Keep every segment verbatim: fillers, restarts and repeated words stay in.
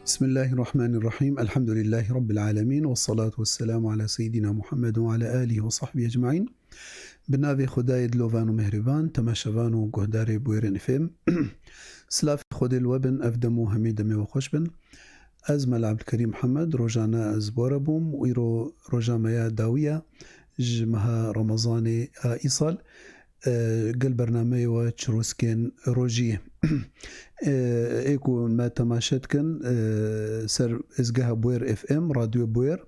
Bismillahirrahmanirrahim. Elhamdülillahi Rabbil alemin. Ve salatu ve selamu ala seyyidina Muhammed ve ala alihi ve sahbihi ecmain. Bi navê Xwedayê dilovan û mehriban, temaşevan û guhdarê Bûyerên F M. Silavê Xwedê li we bin, ev dem û hemî demê we xweş bin. Ez Mela Ebdulkerîm Mihemed, rojane ez bi we re bûm û îro roja me ya dawî ye ji meha Remezanê a îsal. E, gel bernameyê we Çirûskên Rojiyê. E, ê ku me temaşe dikin, e, ser êzgeha Bûyer F M, Radyo Bûyer.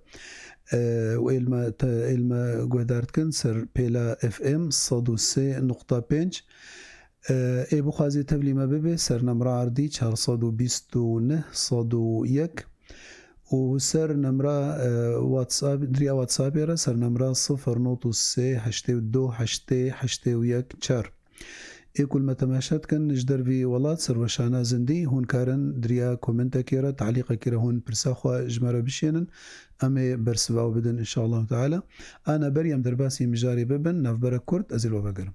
E, û ê li me te-, ê li me guhdar dikin ser pêla F M sed û sê nokta pênc. E, ê bixwazê tevlî me bibe ser nemra erdî çar sed û bîst û neh sed û yek û ser nemra, e, WhatsApp, diriya WhatsAppê re ser nemra sifir not û sê heştê û du heştê heştê û yek çar. Ê ku li me temaşe dikin ji dervî welat, serweşana zindî, hûn karin diriya komentekê re, talîqekê re hûn pirsa xwe ji me re bişênin. Em ê bersiva we bidin, inşallah teala. Ana berî em derbasî mijarê bibin, navbera kurt, ez ê li we vegerim.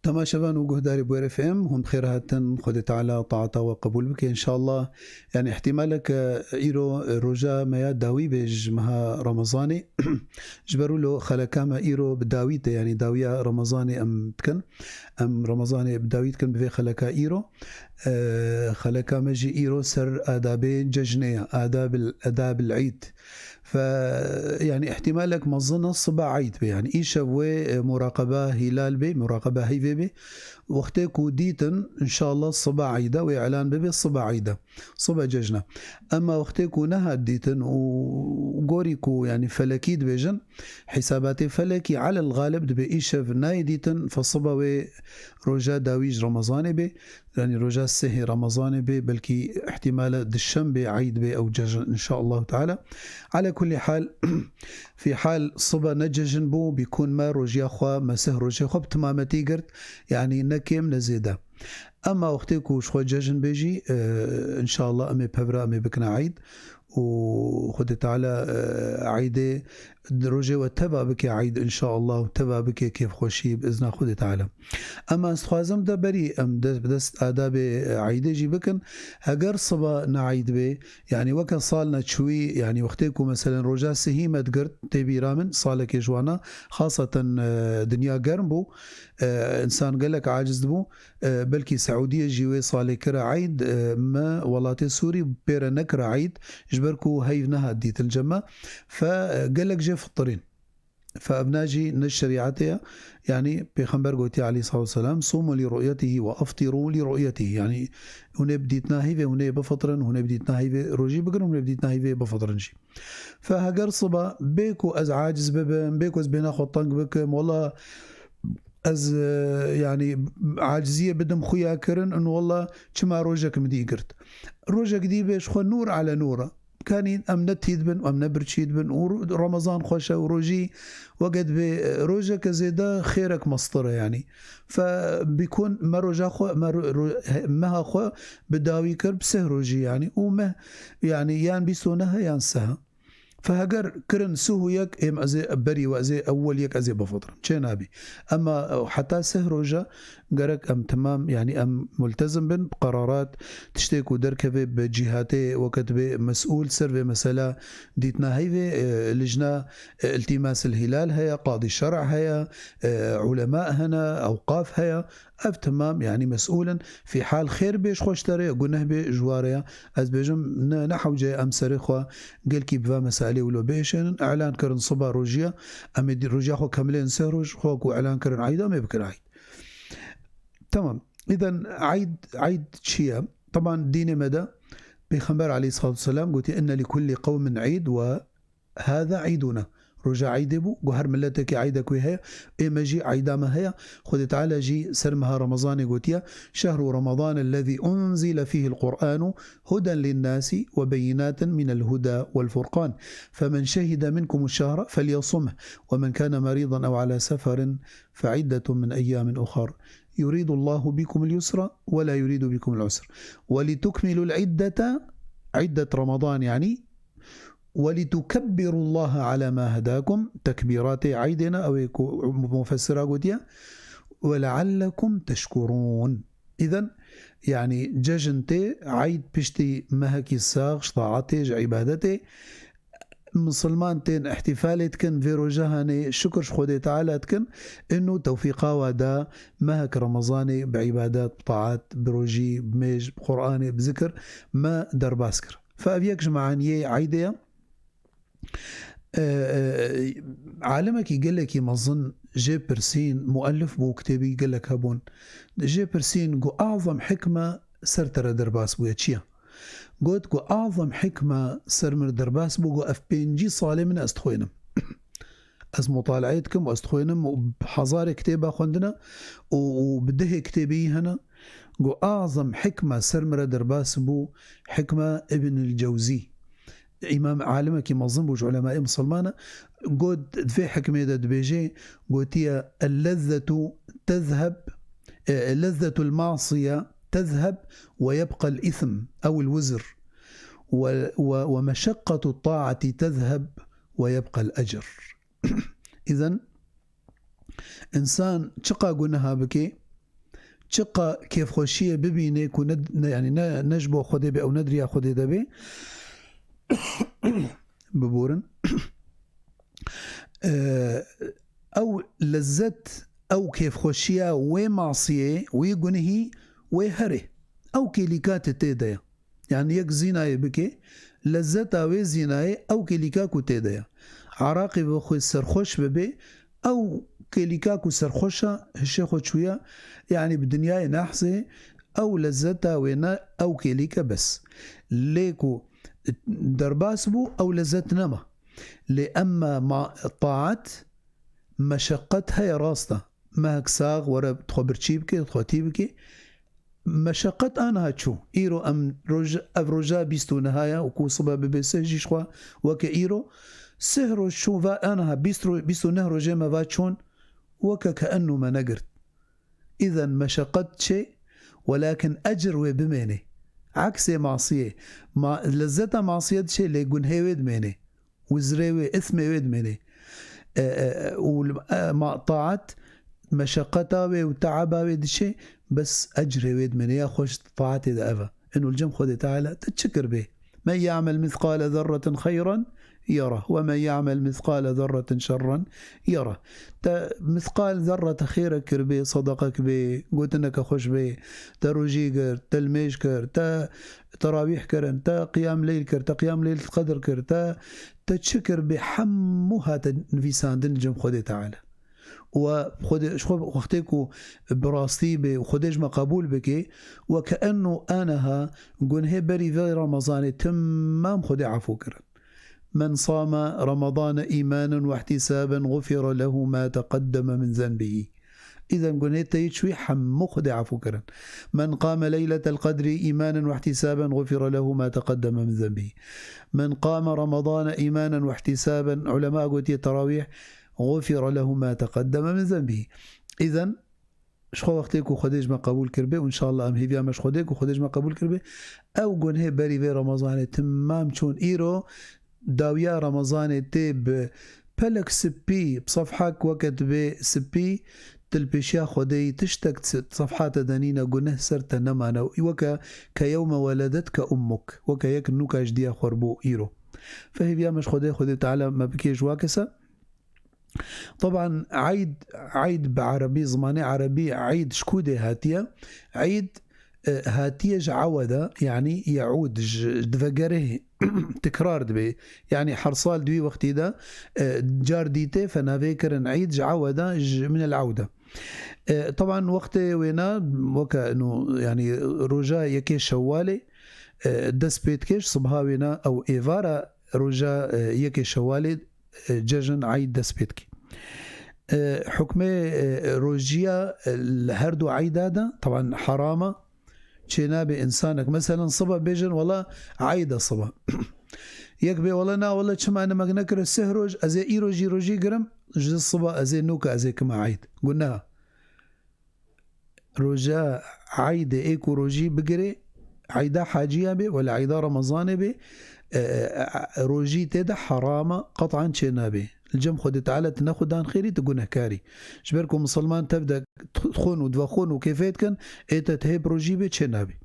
Temaşevan û guhdarê Bûyer F M, hûn bi xêr hatin, Xwedê Teala taata we qebûl bike, inşallah. Yani, ihtimalek, e, îro, e, roja me ya dawî be ji meha Remezanê. Ji ber wilo xeleka me îro bi dawî tê, yani dawiya Remezanê em dikin. Em Remezanê bi dawî dikin bi vê xeleka îro. E, xeleka me jî îro ser adabê cejnê ye, adabil, adabil îd. Fe, yani, ihtimalek mezin e siba eyd be. Yani, îşev wê, e, muraqeba hilal be, muraqeba heyvê be. Wextê ku dîtin, inşallah siba eyda wê elan bibe siba eyda. Siba cejna. Ema wextê ku nehat dîtin û gorî ku, yani, felekî dibêjin, hisabatê felekî alel galib dibe îşev nayê dîtin, fe siba wê roja dawî ji Remezanê be. Yani roja sehê Remezanê bê, belkî ihtimale dişembê eyd bê ew cejn, inşallah teala. Ala kulli hal, fî hal siba ne cejn bû, bîkûn me rojiya xwe, me seh rojê xwe bi timametî girt, yani ne kêm ne zêde. Ema wextê ku ji xwe cejn bê jî, e, inşallah em ê pevra em ê bikine eyd û Xwedê Teala, e, eydê di rojê we teva bike eyd, inşallah, û teva bike kêfxweşî bi izna Xwedê Teala. Ema ez dixwazim de berî em dest bi dest adabê, e, eydê jî bikin. Heger siba ne eyd bê, yani weke sal neçûyî, yani wextê ku meselen roja sihî me digirt, tê bîra min salekê ji wana, xaseten, e, dinya germ bû, e, insan gelek aciz dibû, e, belkî Seûdiyê jî wê salê kire eyd, e, me welatê Sûrî pê re nekire eyd, ji ber ku heyv nehat dîtin cem me. Fe, e, gelek jê fitirîn. Fe evna jî ne şerîetê ye. Yanî Pêxember gotiye aleyhissalatu vesselam, "Sûmû lî ru'yetihî ve eftirû lî ru'yetihî." Yanî hûn ê bi dîtina heyvê, hûn ê bifitirin, hûn ê bi dîtina heyvê rojî bigirin, hûn ê bi dîtina heyvê bifitirin jî. Fe heger siba bê ku ez aciz bibim, bê ku ez bêhna xwe teng bikim, wela ez, e, yanî aciziyê bidim xuya kirin, in wela çima rojek min dî girt. Rojek dî bê ji xwe nûr ale nûr e. Kanî em ne tî dibin, em ne birçî dibin û Remezan xweş e û rojî weke dibê, e, rojeke zêde xêrek mestir e yanî. Fe bîkûn me roja xwe, me ro-, ro-, he-, meha xwe bi dawî kir bi seh rojî yanî û meh yanî yan bîst û neh e yan seh e. Fe heger kirin sih û yek, êm ez ê berî we, ez ê ewwel yek ez ê bifitirim. Çê nabî. Ema, e, heta sih roja gerek em temam, yanî em multezim bin bi qerarat, tiştê ku derkeve bi cîhatê weke dibê mesûl ser vê mesela dîtina heyvê, e, lijna, e, iltîmas il hilal heye, qadî şer'a heye, e, ulema hene, ewqaf heye. Ev temam, yanî mesûl in. Fî hal xêr bê ji xwe ji te re ye, guneh bê ji wa re ye. Ez bêjim, ne, ne hewce ye em serê xwe gelkî bi va meselê wilo biêşênin. Elan kirin siba rojiya, em ê dî-, rojiya xwe kemilên seh roj, xwe ku elan kirin eyda, em ê bikin eyd. Tamam. Îden eyd, eyd çi ye? Teban dînê me de Pêxember aleyhissalatu vesselam gotiye, "Inne li kulli qewmin eyd ve hâzâ eydûna." Roja eydê bû, got her miletekî eydek wê heye, ê me jî eyda me heye. Xwedê Teala jî ser meha Remezanê gotiye, "Şehru Remezan ellezî unzile fîhil Qur'anu huden linnâsi ve beyinâtin minel huda vel furqan. Femen şehide minkumu şehre felyasumh. Ve men kâne merîdan ev alâ seferin fe iddetun min eyyâmin ukhar. Yuridullahu bikumul yusra ve la yuridu bikumul usr. Ve litukmilul iddete", iddet Remezan yani, ولتكبروا الله على ما هداكم، tekbîratê eydê ne, ew ê ku mufessira gotiye, ولعلكم تشكرون. Îden, yanî cejn tê, eyd piştî mehekî sax, ji taetê, ji îbadetê, misilman tên îhtîfalê dikin, vê roja hanê şikir ji Xwedê Teala dikin, inu tewfîqa wa da mehek Remezanê bi îbadet, bi taet, bi rojî, bi mêj, bi Qur'anê, bi zikir me derbas kir. Fe ev yek ji meaniyê eydê ye. E, e, alimekî gelekî mezin jê pirsîn, muellif bû, kitêbî gelek hebûn. Jê pirsîn, got, "Azam hikme ser te re derbas bûye çi ye?" Got, got, "Azam hikme ser min re derbas bû, got, ev pêncî salê min ez dixwînim. Ez mutalaê dikim û ez dixwînim û hezarê kitêba xwendine û, û bi dehê kitêbî hene." Got, "Azam hikme ser min re derbas bû, hikme Ibn el-Cewzî." Îmam alimekî mezin bû ji ulemayê misilmana, got, di vê hikmê de dibêje, gotiye, "اللذة تذهب، e, لذة المعصية تذهب ويبقى الإثم أو الوزر، و، و، ومشقة الطاعة تذهب ويبقى الأجر." Îden, însan çiqa guneha bike, çiqa kêfxweşiyê bibîne ku ne, ne, yanî ne, ne ji bo Xwedê be ew ne di riya Xwedê de be, biborin. Ew lezzet, ew kêfxweşiya wê masiyê, wî gunehî, wê herê. Ew kêlîka te tê de ye. Yanî yek zînayê bike, lezzeta wê zînayê ew kêlîka ku tê de ye. Araqê bi xwe serxweş bibe, ew kêlîka ku serxweş e, hişê xwe çûye, yanî bi dinyayê nehzê, ew lezzeta wê ne, ew kêlîke bes. Lê ku derbas bû, ew lezzet nema. Lê emma ma-, taat, meşeqqet heye, rast e. Mehek sax were xwe birçî bike, xwe tî bike. Meşeqet aniha çû. Îro em roj-, ev roja bîst û neh ya û ku sibe bibe sih jî ji xwe weke îro. Sih roj çû, va aniha bîst ro-, bîst û neh rojê me va çûn, weke ke enû me negirt. Îden meşeqet çê, welakin ecr wê bimênê. Eksê masiyê. Ma-, lezzeta masiyê diçê, lê gunhê wê dimênê. Wizrê wê, îsmê wê dimênê. E, e, û, e, ma taat, meşeqeta wê û teaba wê diçê, bes ecrê wê dimênê, ya xweş taatê de ev e. Inu li cem Xwedê Teala, te çi kiribê? "من يعمل مثقال ذرة خيرا يره، ومن يعمل مثقال ذرة شرا يره." Te mîsqal zerre te xêrek kiribê, sedeqek bê, gotineke xweş bê, te rojî girt, te limêj kir, te terawîh kirin, te qiyam leyl kir, te qiyam leyl qedr kir, te, te çi kir bê, hemû hate nivîsandin li cem Xwedê Teala. Û we Xwedê, ji xwe wextê ku bi rastî bê û Xwedê ji me qebûl bike, we ke enû aniha gunhê berî vê Remezanê timam Xwedê efû kirin. "من صام رمضان إيمانا واحتسابا غفر له ما تقدم من ذنبه." Îden gunhê te yê çûyî hemû Xwedê efû kirin. "من قام ليلة القدر إيمانا واحتسابا غفر له ما تقدم من ذنبه. من قام رمضان إيمانا واحتسابا", ulema gotiye terawîh, "غفر له ما تقدم من ذنبه." Îden, ji xwe wextê ku Xwedê ji me qebûl kiribê û înşallah em hêviya me ji Xwedê ku Xwedê ji me qebûl kiribê, ew gunhê berî vê Remezanê timam çûn. Îro dawiya Remezanê tê bi pelek sipî, bi sefhek weke dibê sipî, tu li pêşiya Xwedê yî, tiştek di sefha te de nîne, guneh ser te nemane. Weke ke yewme weledetke ummuk, weke yek nûka ji diya xwe bû îro. Fe hêviya me ji Xwedê, Xwedê Teala me bikê ji wa kese. Teban, eyd, eyd bi erebî, zimanê erebî eyd ji ku dê hatiye? Eyd, e, hatiye ji ewede, yanî yeûd, ji, divegerê, tikrar dibe. Yanî her sal di wî wextî de, e, car dîtê fe navê kirin eyd, ji ewede, ji min el ewde. E, teban wextê wêna, weke ino, yanî roja yekê Şewwalê, e, dest pê dike, ji sibha wêna ew êvara roja, e, yekê Şewalê, e, cejn, eyd dest pê dike. E, hukmê, e, rojiya, e, li her du eyda de, teban, heram e, çênabe însanek. Meselen, sibe bêjin, wela eyd e sibe. Yek bê, wela na, wela çima nimek nekire sih roj, ez ê îro jî rojî girim, ji sibe ez ê nûke, ez ê kime eyd. Guneh. Roja eydê ê ku rojî bigirê, eyda haciya bê, wela eyda Remezanê bê, e, e, e, rojî tê de herama, qet'an çê nabê. Li cem Xwedê Teala tu ne xwedan xêrî, tu gunehkarî. Ji ber ku misilman tev de xwin û divexwin û kêfê dikin, ê te hê bi rojî bê çê nabê.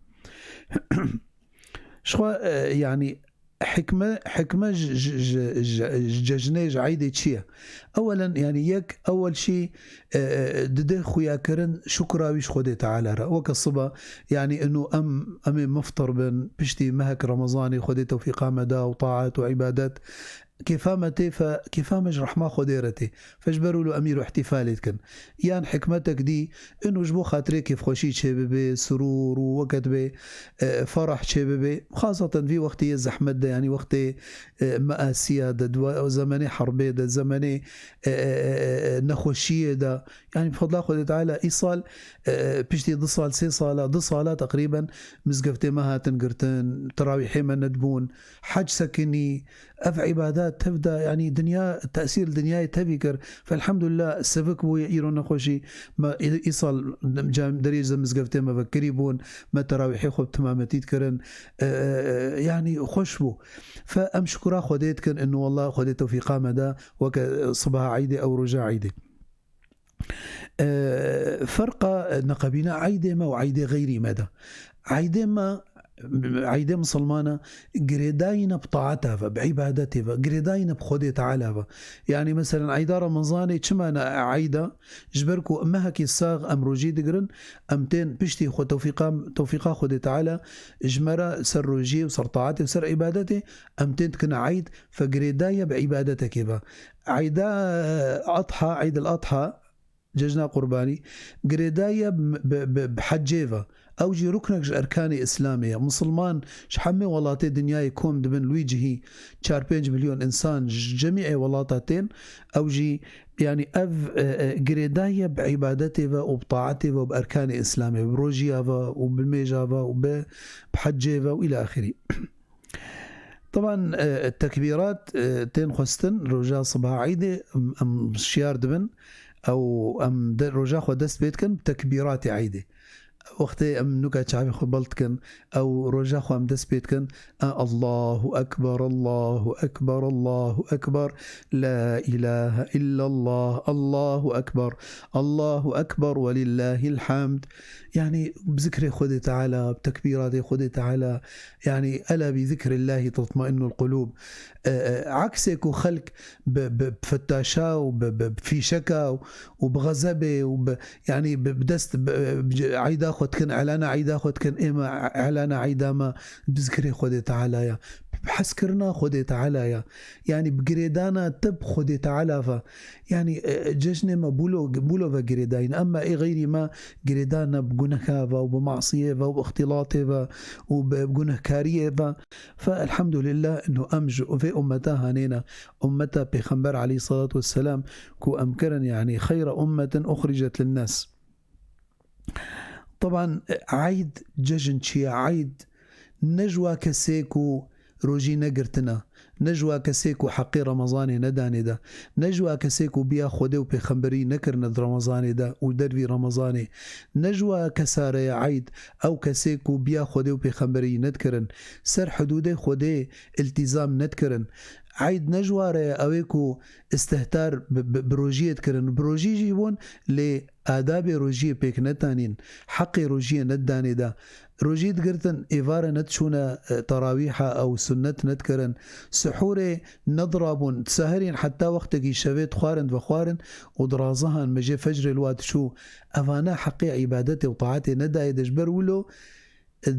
Ji xwe, e, yanî hikme, hikme ji, ji, ji, ji, ji cejnê, ji eydê çi ye? Ewelen, yanî yek, ewel şî, e, e, dide xuyakirin şukra wî ji Xwedê Teala re. Weke siba, yanî inu em, em ê miftir bin, piştî mehek Remezanê Xwedê tewfîqa me da û taat û îbadet. Kêfa me tê fe, kêfa me ji rehma Xwedê re tê. Fe ji ber wilo em îro îhtîfalê dikin. Yan hikmetek dî, inu ji bo xatirê kêfxweşî çê bibe, surûr û weke dibê, e, ferah çê bibe. Xaseten vî wextê yê zehmet de, yanî wextê, e, measiya de, di we-, zemenê herbê de, zemenê, e, e, e, e, nexweşiyê de. Yanî bi fedla Xwedê Teala îsal, e, piştî du sal, sê sala, du sala teqrîben mizgeftê me hatin girtin, terawîhê me nedibûn, hec sekinî, ev îbadet tev de, yanî dinya, tesîr li dinyayê tevî kir. Felhemdulillah, sivik bûye îro nexweşî. Me î-, îsal cam-, derêj de mizgeftê me vekirî bûn, me terawîhê xwe bi timametî dikirin. E, e, e, yanî xweş bû. Fe em şukura Xwedê dikin, inu wallah Xwedê tewfîqa me da, weke sibaha eydê ew roja eydê. E, ferqa neqebîna eydê me û eydê xeyrî me de. Eydê me, eydê misilmana girêdayî ne bi taeta ve, bi îbadetê ve, girêdayî ne bi Xwedê Teala ve. Yanî meselen eyda Remezanê çima ne eyda? Ji ber ku mehekî sax em rojî digirin, em tên piştî xwe tewfîqa, tewfîqa Xwedê Teala ji me re ser rojiyê û ser taetê û ser îbadetê, em tên dikin eyd, fe girêdayî ye bi îbadetekê ve. Eyda, e, Adha, Eyd el Adha, cejna qurbanî, girêdayî ye bi, bi, bi, bi hecê ve. Ew jî ruknek ji erkanê Îslamê ye. Misilman ji hemê welatê dinyayê kom dibin li wî cihî, çar pênc milyon însan ji cemîê welata tên, ew jî, yanî ev, e, e, girêdayî ye bi îbadetê ve û bi taetê ve û bi erkanê Îslamê, bi rojiya ve û bi mêja ve û bi, bi hecê ve û îlâ axirî. Teban, e, tekbîrat, e, tên xwestin, roja sibaha eydê, em, em şiyar dibin, ew em de, roja xwe dest pê dikin bi tekbîratê eydê. Wextê em nuka çavê xwe bel dikin, ew roja xwe em dest pê dikin, e, Allahu Ekber, Allahu Ekber, Allahu Ekber, La ilahe illallah, Allahu Ekber, Allahu Ekber ve lillahil hamd. Yanî bi zikrê Xwedê Teala, bi tekbîratê Xwedê Teala, yanî, "Ela bi zikrillahi tatmainnul qulub." E, e, Eksê ku xelk bi, bi, bi fettaşa û bi, bi, bi fîşeka û, û bi xezebê û bi, yanî, bi, bi dest, bi, bi, eyda xwe dikin, elana eyda xwe dikin, ême elana eyda me bi zikrê Xwedê Teala ya. Bi hezkirina Xwedê Teala ya. Yanî, bi girêdana te bi Xwedê Teala ve. Yanî, e, cejnê me bûlo, bûlo ve girêdayîn. Ema ê xeyrî me girêdana bi guneha ve û bi masiyê ve û bi îxtîlatê ve û bi gunehkariyê ve. Fe elhamdulillah, inu em ji vê ummeta hanêne, ummeta Pêxember aleyhissalatu vesselam, ku em kirin, yanî, xeyra ummetin uxricet linnas. Teban, eyd, cejn çi ye? Eyd ne ji wa kesê ku rojî negirtina, ne ji wa kesê ku heqê Remezanê nedanê de, ne ji wa kesê ku biya Xwedê û Pêxemberî nekirine di Remezanê de û dervî Remezanê, ne ji wa kesa re ye eyd, ew kesê ku biya Xwedê û Pêxemberî nedikirin, ser hidûdê Xwedê îltîzam nedikirin. Eyd ne ji wa re ye, ew ê ku îstihtar bi, bi, bi rojiyê dikirin. Bi rojî jî bûn, lê adabê rojiyê pêk netanîn, heqê rojiyê nedidanê de. Rojî digirtin, êvare nediçûne, e, terawîha ew sunnet nedikirin. Sihûrê nedirabûn, seherîn heta wextekî şevê dixwarin, vexwarin û dirazihan me jê fecrê li wa diçû. Evane heqê îbadetê û taetê nedayê de, ji ber wilo, e,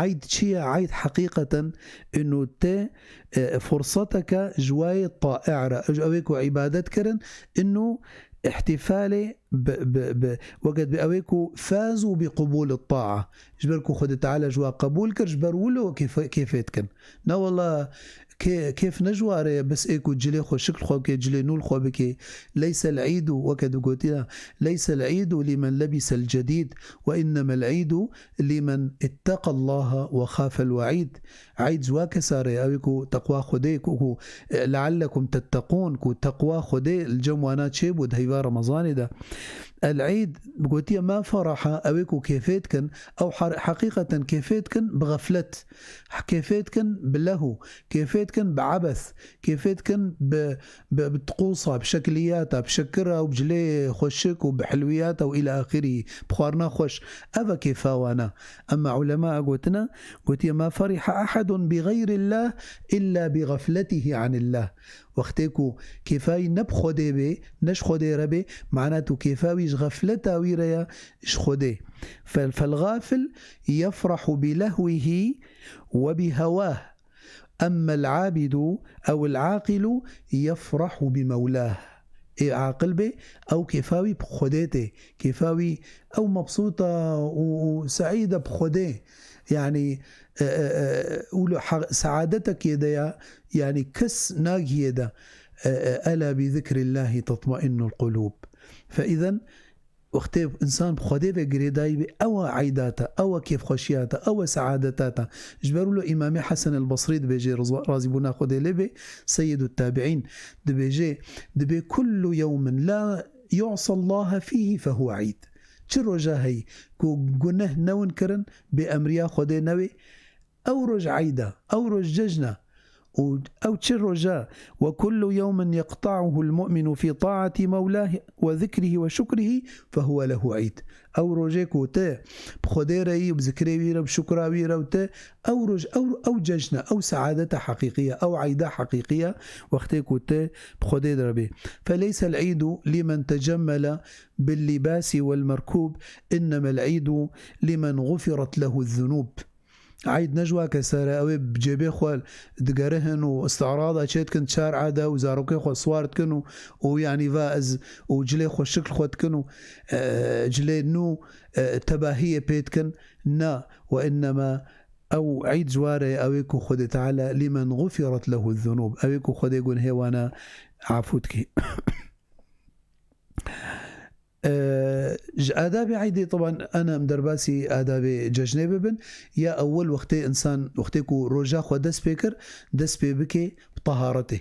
eyd çi ye? Eyd heqîqeten inu te, e, furseteke ji wayê tae re, ew ê ku îbadet kirin, inu îhtîfalê bi, bi, bi, weke dibê ew ê ku fazû bi qubûl taa. Ji ber ku Xwedê Teala ji wa qebûl kir, ji ber wilo kêfe-, kêfê dikin. Ne wela Kê-, kêf ne ji ware ye, bes ê ku cilê xweşik li xwe bike, cilê nû li xwe bike. ليس العيد, weke digotiya, ليس العيد لمن لبس الجديد، وإنما العيد لمن اتقى الله وخاف الوعيد. Eyd ji wa kesa re ye, ew ê ku teqwa Xwedê, ku, ku, e, لعلكم تتقون, ku teqwa Xwedê li cem wana çêbû di heyva Remezanê de. El'îd, gotiye, ما فرح, ew ê ku kêfê dikin, ew har-, heqîqeten kêfê dikin bi xeflet, kêfê dikin bi lehû, kêfê dikin bi ebes, kêfê dikin bi, bi, bi tiqûsa, bi şekiliyata, bi şekira û bi cilê xweşik û bi hilwiyata û îlâ axirî, bi xwarina xweş. Ev e kêfa wana. Ema ulema gotine, gotiye, ما فرح أحد بغير الله إلا بغفلته عن الله. Wextê ku kêfa wî ne bi Xwedê bê, ne ji Xwedê re bê, mana tu kêfa wî ji xefleta wî re ye ji Xwedê. Fel-, فالغافل يفرح بلهوه وبهواه، أما العابد أو العاقل يفرح بمولاه. Ê aqil bê, ew kêfa wî bi Xwedê tê. Kêfa wî, ew mebsûta û, û seîd e bi Xwedê. Yanî, e, e, e, û li ha-, seadetekê de ya, yanî kes nagihê de. E, e, ألا بذكر الله تطمئن القلوب. فإذا, wextê însan bi Xwedê ve girêdayî bê, ew e eyda te, ew e kêfxweşiya te, ew e seadeta te. Ji ber wilo Îmamê Hesen el Basrî dibêje, rizwa-, razîbûna Xwedê lê bê, Seyyidut Tabiîn, dibêje, dibê, كل يوم لا يعصى الله فيه فهو عيد. Çi roja heyî ku guneh newin kirin, bêemriya Xwedê newê, ew roj eyd e, ew roj cejn e. Û ew çi roja, وكل يوم يقطعه المؤمن في طاعة مولاه وذكره وشكره فهو له عيد. Ew rojê ku te bi Xwedê re yî, bi zikrê wî re, bi şukra wî re û te, ew roj, ew, ew cejn e, ew seadeta heqîqî ye, ew eyda heqîqî ye, wextê ku te bi Xwedê re bê. فليس العيد لمن تجمل باللباس والمركوب، إنما العيد لمن غفرت له الذنوب. Eyd ne ji wa kese re, ew ê bi cêbê xwe digerihin û îstîrada çê dikin, çar eda û zarokê xwe siwar dikin û, û yanî va ez û cilê xweşik li xwe dikin û, e, cilê nû, e, tebahiyê pê dikin. Na, وإنما ew eyd ji wa re ye, ew ê ku Xwedê Teala لمن غفرت له الذنوب, ew ê ku Xwedê gunhê wana afû dike. Ee, ji adabê eydê, teban, ana em derbasî adabê cejnê bibin. Ya ewil, wextê însan, wextê ku roja xwe dest pê kir, dest pê bike bi teharetê.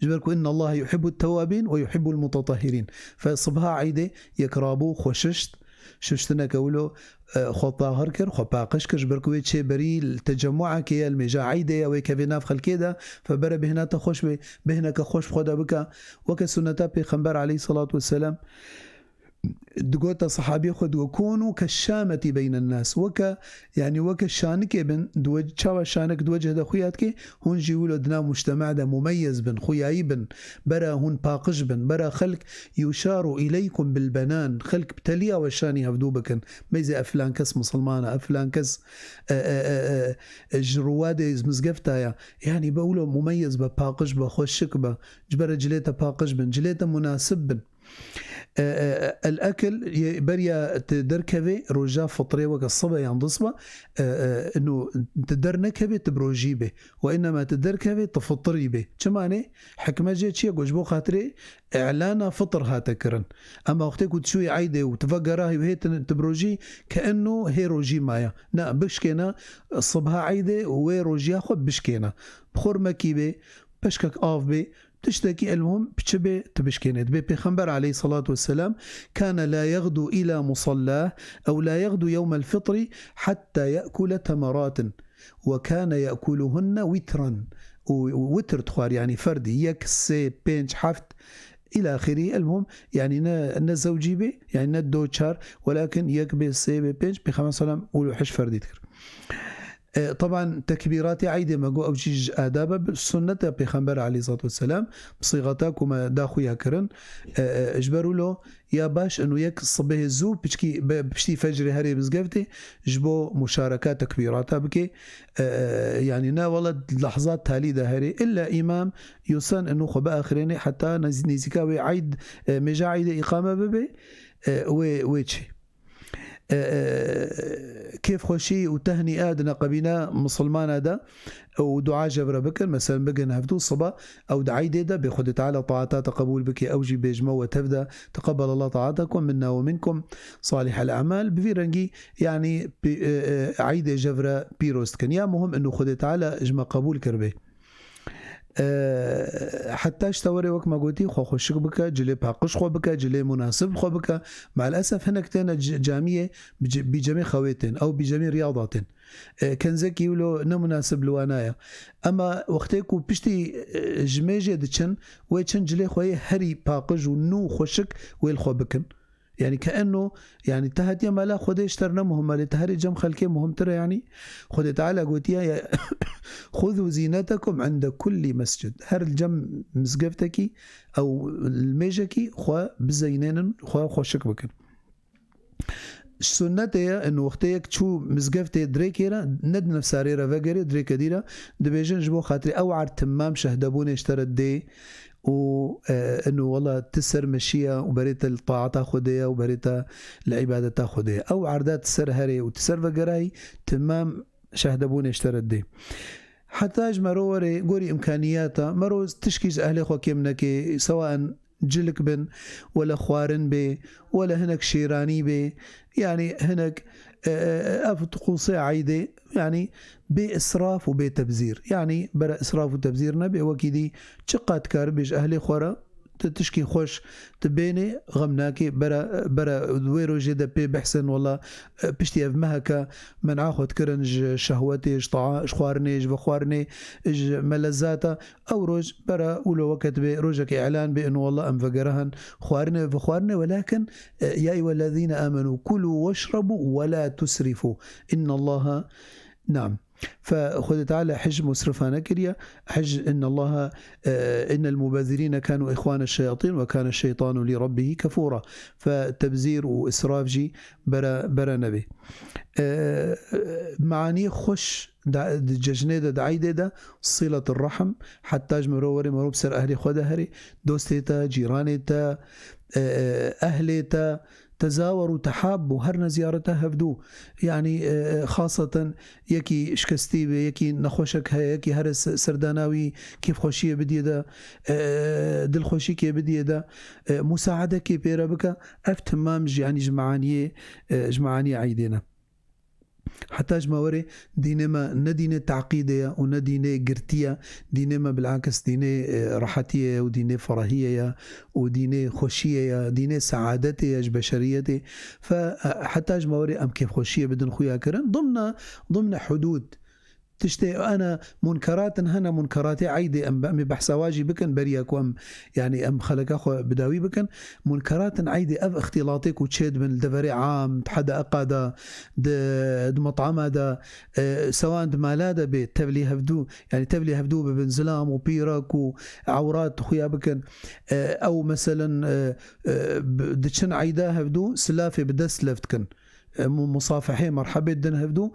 Ji ber ku إن الله يحب التوابين ويحب المتطهرين. Fe sibha eydê yek rabû xwe şişt, şiştineke wilo, e, xwe tahir kir, xwe paqij kir, ji ber ku wê çê berî li tecemmuekê ye, li mêja eydê ye, wê kevê nav xelkê de, fe bere bêhna te xweş bê, bêhneke xweş bi xwe de bike. Weke sunneta Pêxember aleyhisselatu vesselam, digota sahabiyê xwe, digo, كونوا كالشامة بين الناس. Weke, yanî weke şanikê bin, diwe-, çawa şanik di wecih de xuya dike, hûn jî wilo di nav mujtema de mumeyyez bin, xuyayî bin, bera hûn paqij bin, bera xelk يشار إليكم بالبنان, xelk bi teliya we şanî hevdû bikin. Meyzê ev filan kes misilman e, ev filan kes, e, e, e, e, ji rûwadê mizgefta ye. Yanî be wilo mumeyyez be, paqij be, xweşik be. Ji ber cilê te paqij bin, cilê te munasib bin. E, e, e, el-ekil, yê beriya tu derkevê, roja fitrê weke sibe yan du sibe, e, e, inu tu dernekevê, tu bi rojî bê. Ve innema tu derkevê, tu fitrî bê. Çima ne? Hikmet jê çi ye? Got, ji bo xatirê îlana fitr hate kirin. Ema wextê ku tu çûyî eydê û tu vegerahî û hê tu, tu bi rojî, ke inu hê rojî maye. Na, bişkêne, sibha eydê û wê rojiya xwe bişkêne. Bi xurmekî bê, peşkek av bê, tiştekî, elmuhim, piçi bê, tu bişkênê. Dibê Pêxember aleyhissalatu vesselam كان لا يغدو إلى مصلاه أو لا يغدو يوم الفطر حتى يأكل تمرات وكان يأكلهن وترا. Û, û witr dixwar, yanî ferdî, yek, sê, pênc, heft, îlâ axirî. Elmuhim, yanî ne, ne zewcî bê, yanî ne do çar, welakin yek bê, sê bê, pênc, Pêxember selam û hişt ferdî dikir. E, teban, tekbîratê eydê me got, ew jî ji adab e, bi sunneta Pêxember aleyhissalatu vesselam, bi sîxeta ku me da xuya kirin. E, e, ji ber wilo ya baş, inu yek sibehê zû, piçkî be, piştî fecrê herê mizgeftê, ji bo muşareka tekbîrata bike. E, e, yanî ne wele lehzat talî de herê. Îlla îmam yusen inu xwe biaxirênê heta nez-, nêzîka wê eyd, e, mêja eydê îqame bibe, e, wê, wê çê. e, e, kêfxweşî û tehnîa di neqebîna misilmana de û dua ji vir re bikin, meselen bigin hevdû siba ew di eydê de bê Xwedê Teala taata te qebûl bike, ew jî bêjme we tev de teqebbelallah taatakum minna we minkum salihal a'mal. Bi vî rengî, yanî, pî-, e, e, eydê ji vir re pîroz dikin. Ya muhim ino Xwedê Teala ji me qebûl kiribê. E, heta ji te were wek me gotî, xwe xweşik bike, cilê paqij xwe bike, cilê munasib xwe bike. Maalesef hinek têne c-, camiyê bi c-, bîcemê xewê tên, ew bîcemê riyada tên. E, kenzekî wilo ne munasib li wana ye. Ema wextê ku piştî, e, ji mêjê diçin, wê çin cilê xwe yê herî paqij û nû xweşik wê li xwe bikin. Yanî ke eno, yanî te hatiye mala Xwedê ji te re ne muhim e, lê te herî cem xelkê muhimtir e, yanî Xwedê Teala gotiye ya, "Xuzu zînetekum inde kullî mescid." Her li cem mizgeftekî ew li mêjekî xwe bizeynênin, xwe xweşik bikin. Sunnetê ye, in wextê yek çû mizgeftê dirêkê re, ne di nefsarê re vegerê, dirêke dî re, dibêjin ji bo xatirê ew erd timam şehdebûnê ji te re dê û, e, ino wela ti ser meşiya û berê te li taata Xwedê ye û berê te li îbadeta Xwedê ye. Ew erda ti ser herê û ti ser vegerayî timam şehdebûnê ji te re dê. Heta ji mero were, gorî îmkaniyata, mero tişkî ji ehlê xwe kêm neke, sewaen cilik bin, wele xwarin bê, wele hinek şêranî bê, yanî hinek, e, e, ev tiqûsê eydê, yanî bê israf û bê tebzîr. Yanî bere israf û tebzîr nebe, wekî dî çiqas dikaribê ji ehlê xwe re, tu tişkî xweş tu bênê, xem nakê, bere, bere wê rojê de pê behsên, wela, e, piştî ev meheke men'a xwe dikirin ji şehwetê, ji taa-, ji xwarinê, ji vexwarinê, ji melezata. Ew roj bere wilo weke dibê rojekê îlan bê, ino wela em vegerihin xwarinê, vexwarinê, welakin, e, ya eyyuhellezîne âmenû kulû weşrebû we la tusrifû. Innallaha, naam. Fe Xwedê Teala hij musrifa nekiriye. Hij, innallaha, e, innel mubezzirîne kânû ihwâne şeyatîn ve kâne şeytanu lî rabbihî kefûra. Fe tebzîr û israf jî bere, bere nebê. E, meaniyê xweş da-, di cejnê de, di eydê de, siletur rahm, heta ji mero were mero bi ser ehlê xwe de herê, dostê te, cîranê te, e, e, ehlê te, tezaweru tehabbu, her ne ziyareta hevdû. Yanî, e, e, xaseten yekî şikestî be, yekî nexweşek heye, yekî here se-, serdana wî kêfxweşiyê bidiyê de, e, e, dilxweşîkê bidiyê de, e, musaedekê pê re bike. Ev timam ji, yanî ji meaniyê, e, ji meaniyê eydê ne. Heta ji me were dînê me ne dînê teqîdê ye û ne dînê girtî ye. Dînê me bilakis dînê, e, rehetiyê ye û dînê ferahiyê ye û dînê xweşiyê ye, dînê seadetê ye ji beşeriyetê. Fe, e, heta ji me were em kêfxweşiyê bidin xuya kirin, dimne, dimne hudûd. Tiştê ene munkeratin hene, munkeratê eydê em be-, em ê behsa wa jî bikin beriya ku em, yanî em xeleka xwe bi dawî bikin. Munkeratin eydê ev îxtîlatê ku çê dibin li deverê am, di hedeqa de, di, di metama de, e, sewan di mala de bê, tevlî hevdû, yanî tevlî hevdû bibin zilam û pîrek û ewrat xuya bikin. E, ew meselen, e, e, bi-, diçin eyda hevdû silafê bi dest lev dikin. E, mu-, musafehê merhebê didin hevdû.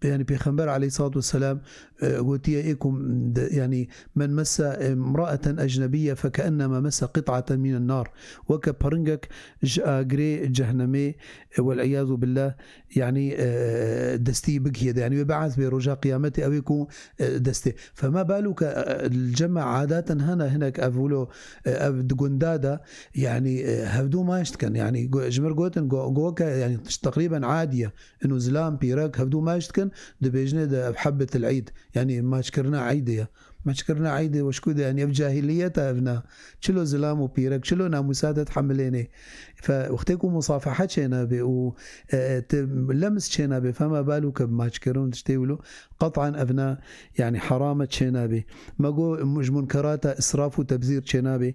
Yanî Pêxember aleyhissalatu vesselam, e, gotiye, ê ku de, yanî, "Men messe imraeten ecnebiyye fekennema messe qit'aten minen nar." Weke piringek ji agirê cehnemê, e, wel iyazu billah, yanî, e, destî bigihe de. Yanî wê be'as bê roja qiyametê, ew ê ku, e, destê. Fema baluke, e, li cem me adaten hene hinek ev wilo, e, ev di gunda de, yanî, e, hevdû maç dikin. Yanî go-, ji mir gotin, go-, go ke, yanî teqrîben adiye. Ino zilam, pîrek, hevdû maç dikin, di bêjinê de ev hebbetil eyd, yanî maçkirina eydê ye. Maçkirina eydê weşkû de, yanî ev cahiliyet e, ev ne. Çilo zilam û pîrek, çilo namûsa te dihemilênê. Fe, wextê ku musafehe çênabe û, e, e, ti lems çênabe, fema baluke bi maçkirin û tiştê wilo, qet'an ev ne, yanî heram e, çênabe. Me got, ji munkerata israf û tebzîr çênabe.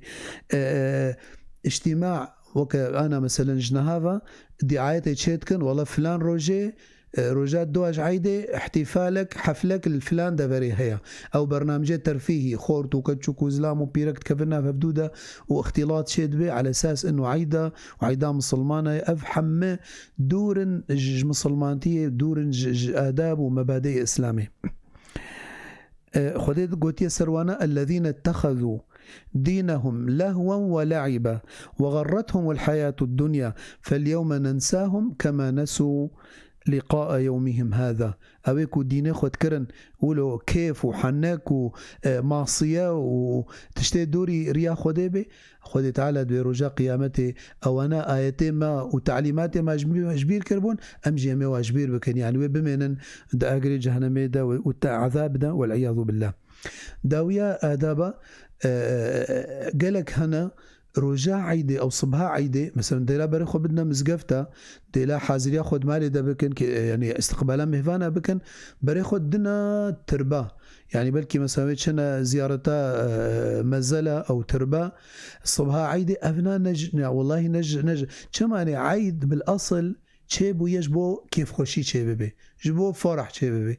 E, e, îctîma Weke ana meselen ji niha ve diayetê çê dikin, wela filan rojê, e, roja dua ji eydê, îhtîfalek, heflek li filan deverê heye. Ew bernamcê terfîhî, xort û keç û ku zilam û pîrek dikevin nav hevdû de û îxtîlat çê dibe, ala esas ino eyda û eyda misilmana ye. Ev hemme dûr in ji, ji misilmantiyê, dûr in ji, ji adab û mebadeyê Îslamê. E, Xwedê gotiye ser wana, "Ellezîne ittehezû دينهم لهوا ولعبا وغرتهم الحياة الدنيا فاليوم ننساهم كما نسوا لقاء يومهم هذا. Ew ê ku dînê xwe dikirin wilo kêf û henek û, e, masiye û tiştê dûrî riya Xwedê bê, Xwedê Teala di vê roja qiyametê ewana ayetê me û telîmatê me ji, ji bîr kiribûn, em jî em ê wa ji bîr bikin. Yani wê bimênin di agirê cehennemê de û te ezab de, wel iyadu billah. Dawiya adaba, e, gelek hene roja eydê ew sibha eydê, mesela dêla berê xwe bidine mizgefta, dêla haziriya xwe di malê de bikin, ki, e, yani istiqbala mêvana bikin, berê xwe dina tirba. Yani belkî mesela wê çene ziyareta, e, mezela ew tirba, sibha eydê evna ne ji, ya wallahî ne ji, ne ji. Çima ne eyd bil asıl çêbûye ji bo kêfxweşî çêbibe, ji bo ferah çêbibe.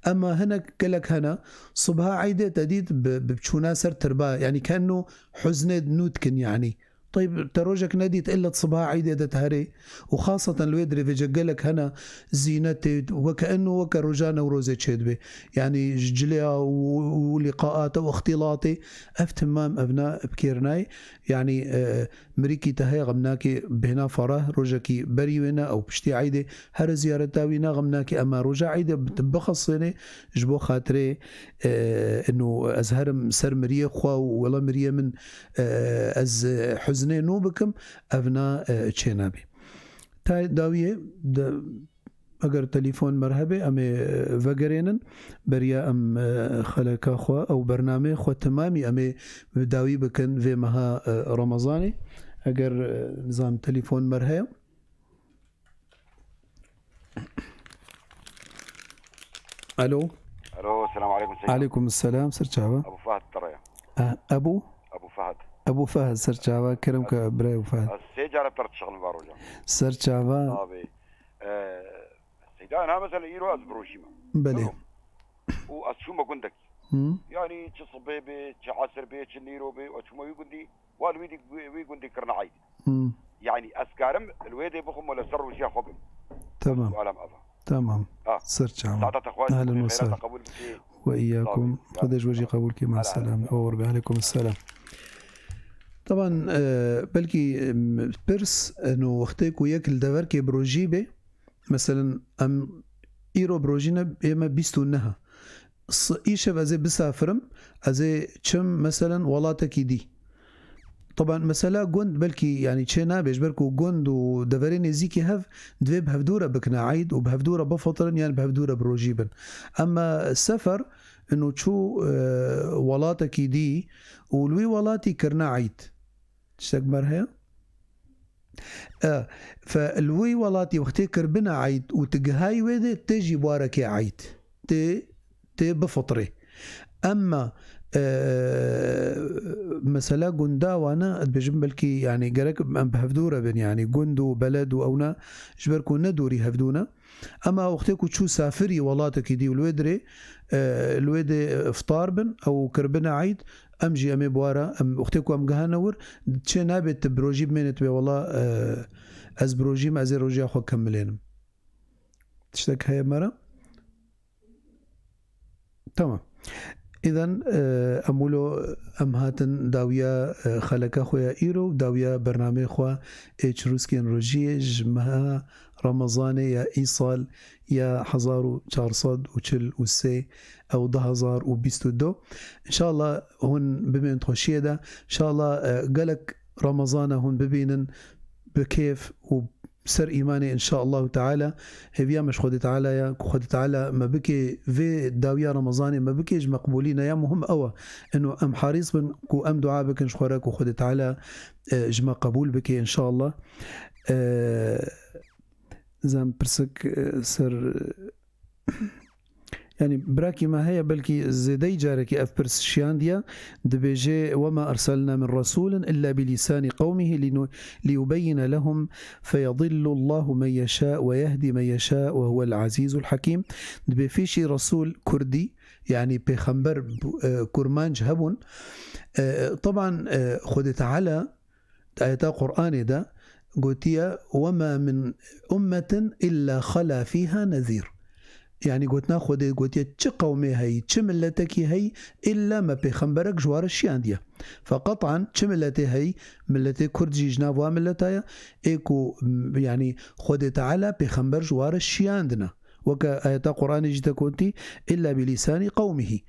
Ema hinek gelek hene, sibha eydê te dît bi, bi çûna ser tirba, yani kenno huznê nû dikin yani. Teyb, te rojek nedît illa sibha eydê de te herê. Û xaseten li wê dirê vêce gelek hene zînetê, weke enno weke roja Newrozê çêdibe. Yani ji cilêya û, û liqaata û ixtîlatê, ev timam evna bi kêr nayê. Yani, e, Mirîkî te heye xem nake bêhna ferah, rojekî berî wê ne ew piştî eydê here ziyareta wî ne xem nake, ema roja eydê bi-, bixisênê ji bo xatirê, e, ino ez herim ser miriyê xwe û wela miriyê min, e, ez, e, huznê nû bikim, ev na, e, çênabî. Ta dawiyê de Eger telîfon merhebê, em ê, e, vegerênin. Beriya em, e, xeleka xwe, ew bernameyê xwe temamî em ê bi dawî bikin vê meha, e, Remezanê. Eger, e, nizam telîfon merheye. Alo. Alo, selamu aleykum Seyda. Aleykum selam, ser çava. Ebu Fahd Tereya. E, Ebu? Ebu Fahd. Ebu Fahd, ser çava, kerem ke birayê Ebu Fahd. Ez sê cara te re dişixlim va roja. Ser çava. Abi, e, Seyda, na mesela îro ez bi rojî me. Belê. Tamam. Û ez çûme gundek. Hı. Yani çi sibê bê, çi esir bê, çi nîro bê, ez çûme wî gundî, wan wî dî, wî gundî kirine eyd. Hı. Yani ez karim li wê dê bixwim wele ser rojiya xwe bim. Tamam. Sualam ava. Tamam. Ha. Ser çava. Saeta te xweş, Ahlen Xwedê ve xeyra sahlen. Te qebûl bike. Ve iyyakum. Sağ ol. Xwedê ji we jî qebûl ke, ma Hela, hela. Selam. Oxir be. Aleykum selam. Taban, e, belkî, em, pirs, e, no wextê ku yek li deverkê bi rojî bê, meselen, em îro bi rojî ne, ê me bîst û neh e. S-, îşev ez ê bisafirim, ez ê çim, meselen, welatekî dî. Taban, mesela gund belkî, yani, çê nabe, ji ber ku gund û deverê nêzîkî hev, divê bi hevdû re bikine eyd û bi hevdû re bifitirin, yan bi hevdû re bi rojî bin. Ema sefer, ino çû, e, welatekî dî û li wî welatî kirine eyd. Tiştek mer heye? E, fe li wî welatî wextê kirbine eyd û tu gihayî wê de, tê jî barekê eyd. Tê, tê bifitrê. Emma, e, mesela gunda wane, ez dibêjim belkî, yani, gerek em bi hevdû re bin, yani, gund û beled û ewna, ji ber ku ne dûrî hevdû ne. Ema wextê ku çû safirî welatekî dî û li wê dirê, e, li wê dê iftar bin, ew kirbine eyd, em jî em ê bi wara, em, wextê ku em gihane wir, çê nabe tu bi rojî bimêne tu bê wela, e, ez bi rojî me, ez ê rojiya xwe kemilênim. Tiştek heye me re? Tamam. Îden, e, em wilo em hatin dawiya, e, xeleka xwe ya îro û dawiya bernameyê xwe ê çirûskên rojiyê ji meha Remezanê ya îsal ya hezar û çar sed û çil û sê ew du hezar û bîst û du. Înşallah hûn bimên xweşiyê de. Înşallah, e, gelek Remezana hûn bibînin bi kêf û ser îmanê, înşaallahu teala. Hêviya me ji Xwedê Teala ya ku Xwedê Teala me bike vê dawiya Remezanê me bike ji meqbûlî ne ya muhim ew e. Ino em harîs bin ku em dua bikin ji xwe re ku Xwedê Teala, e, ji me qebûl bike înşaallah. E, zem pirsik, e, ser, e, Yani, birakî me heye, belkî zêdeyî carekî ev pirs şiyandiye, dibêje, "Wema erselna min rasulin illa bi lisani qewmihi linu-, liyubeyyine lehum, feyadillu Allahu men yeşâ ve yehdi men yeşâ ve huvel azîzul hakîm." Dibê fîşî resul kurdî, yani pêxember, e, kurmanc hebûn. E, teban, e, Xwedê Teala Di ayeta Qur'anê de gotiye, "Wema min ummetin illa xela fîha nezîr." Yanî gotina Xwedê gotiye, çi qewmê heyî, çi miletekî heyî, îlla me pêxemberek ji wa re şiyandiye. Feqetan çi miletê heyî, miletê Kurd jî ji nav wa mileta ye, ê ku, m, yanî Xwedê Teala pêxember ji wa re şiyandine. Weke ayeta Qur'anê jî te gotî, "Îlla bi lîsanî qewmihî."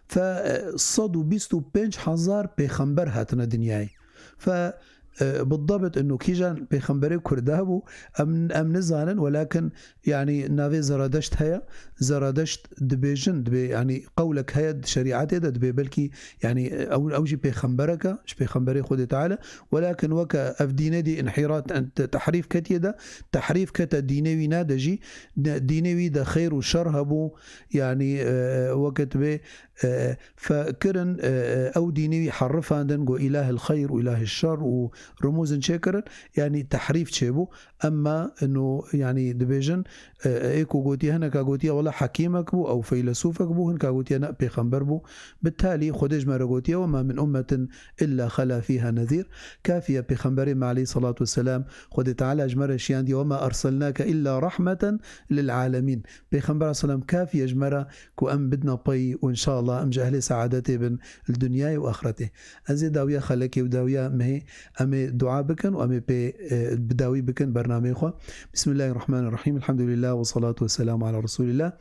Fe, e, sed û bîst û pênc hezar pêxember hatine dinyayê. Fe, e, bidabit ino kîjan pêxemberê Kurda bû, em, em nizanin, welakin, yanî, navê Zeradeşt heye. Zeradeşt dibêjin, dibê, yanî, qewlek heye di şerîetê de, dibê belkî, yanî, ew, ew jî pêxemberek e, ji pêxemberê Xwedê Teala, welakin weke ev dînê dî înhîrat, en, te-, tehrîf ketiye de, tehrîf kete dînê wî nade jî, de-, dînê wî de xeyr û şer hebû, yanî, e, weke dibê, e, fe kirin, e, e, ew dînê wî herifandin, got îlahil xeyr û îlahil şer û rimûzin çêkirin, yanî tehrîf çêbû. Emma ino, yanî dibêjin, e, ê ku gotiye, hineka gotiye wela hekîmek bû, ew feylesûfek bû, hineka gotiye ne, pêxember bû. Bi talî Xwedê ji me re gotiye, "Wema min ummetin illa xela fîha nezîr." Kafiye pêxemberê me aleyhî salatu vesselam, Xwedê Teala ji me re şiyandiye, "Wema erselnake illa rahmeten lil alemîn." Pêxember aleyhî selam kafiye ji me re ku em bidine pey û înşallah em ji ehlê seadetê bin li dinyayê û axretê. Ez ê dawiya xelekê û dawiya mehê em ê dua bikin û em ê pê, e, bi dawî bikin bernameyê xwe. Bismillahirrahmanirrahîm. Elhamdülillah ve salatu ve selamu ala Resulillah.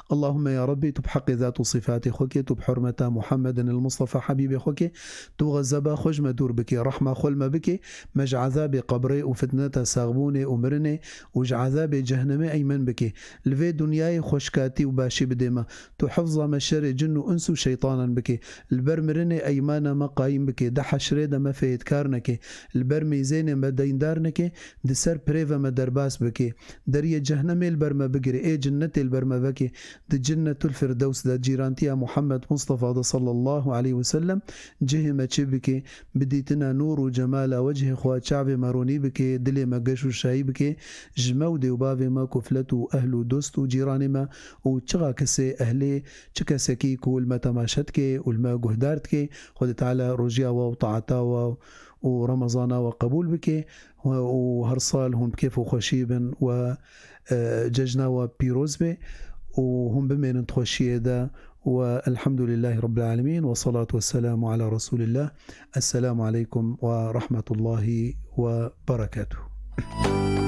Allahümme ya Rabbi, tu bi heqê zat û sifatê xwe kê, tu bi hurmeta Muhammedin el Mustafa Habîbê xwe kê, tu xezeba xwe ji me dûr bikê, rehma xwe li me bikê, me ji ezabê qebrê û fitneta saxbûnê û mirinê û ji ezabê cehnemê eymen bikê. Li vê dinyayê xweşkatî û başî bidê me. Tu hifza me şerê cin û ins û şeytanan bikê. Li ber mirinê eymana me qayîm bikê. Di heşrê de me fêdkar nekê. Li ber mîzênê me deyndar nekê. Di ser pirê ve me derbas bikê. Deriyê cehnemê li ber me bigirê. Ê cinnetê li ber me vekê. Di Cinnetul Firdews de cîrantiya Muhammed Mustafa de sallallahu aleyhi ve sellem cihê me çê bikê. Bi dîtina nûr û cemala wechê xwe çavê me ronî bikê, dilê me geş û şahî bikê. Ji me û dê û bavê me, kuflet û ehl û dost û cîranê me û çiqa kesê ehlê, çi kesekî ku li me temaşe dike û li me guhdar dike, Xwedê Teala rojiya we û taeta we û Remezana we qebûl bike û her sal hûn bi kêf û xweşî bin we, e, cejna we pîroz be û hûn bimênin di xweşiyê de. Ve elhamdülillahî Rabbil alemin ve salatu ve selamu ala Resulillah. Esselamu aleykum ve rahmetullahi ve berekatuhu.